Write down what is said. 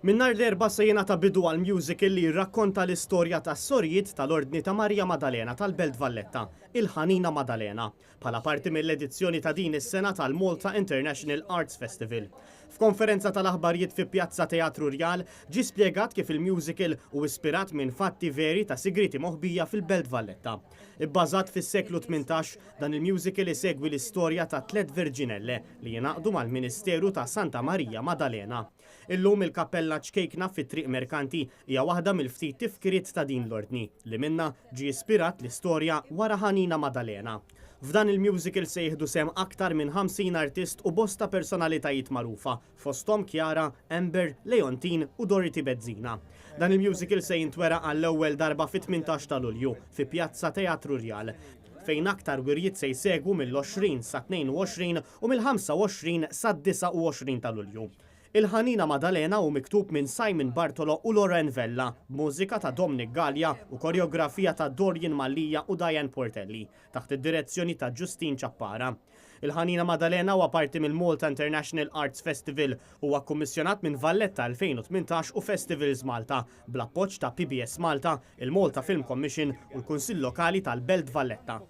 Minn nhar l-Erbgħa se jingħata bidu għal musical li jirrakkonta l-istorja tas-sorijiet tal-Ordni ta' Marija Madalena tal-Belt Valletta, Il-Ħanina Madalena, bħala parti mill-edizzjoni ta' din is-sena tal-Malta International Arts Festival. F'konferenza tal-aħbarijiet fi Pjazza Teatru Rjal, ġie spjegat kif il-musical hu ispirat minn fatti veri ta' sigrieti moħbija fil-Belt Valletta. Ibbażat fis-seklu 18, dan il-musical isegwi l-istorja ta' tliet verġinelle li jingħaqdu mal-ministeru ta' Santa Marija Madalena. Illum il-kappella ċkejkna fi Triq Merkanti hija waħda mill-ftit tifkiriet ta' din l-ordni, li minnha ġie ispirat l-istorja wara Ħanina Madalena. F'dan il-musical se jieħdu sehem aktar minn 50 artist u bosta personalitajiet magħrufa, fosthom Chiara, Amber, Leontine u Dorothy Bezzina. Dan il-musical se jintwera għall-ewwel darba fit-18 ta' Lulju fi Pjazza Teatru Rjal, fejn aktar wirjiet se jsegwu mill-20 sa 22 u mill-25 sa 29 ta' Lulju. Il-Ħanina Madalena hu miktub minn Simon Bartolo u Loren Vella, b'mużika ta' Dominic Galea u koreografija ta' Dorian Mallia u Diane Portelli, taħt id-direzzjoni ta' Justine Ciappara. Il-Ħanina Madalena huwa parti mill-Malta International Arts Festival, huwa kkummissjonat minn Valletta 2018 u Festivals Malta, bl-appoġġ ta' PBS Malta, il-Malta Film Commission u l-Kunsill Lokali tal-Belt Valletta.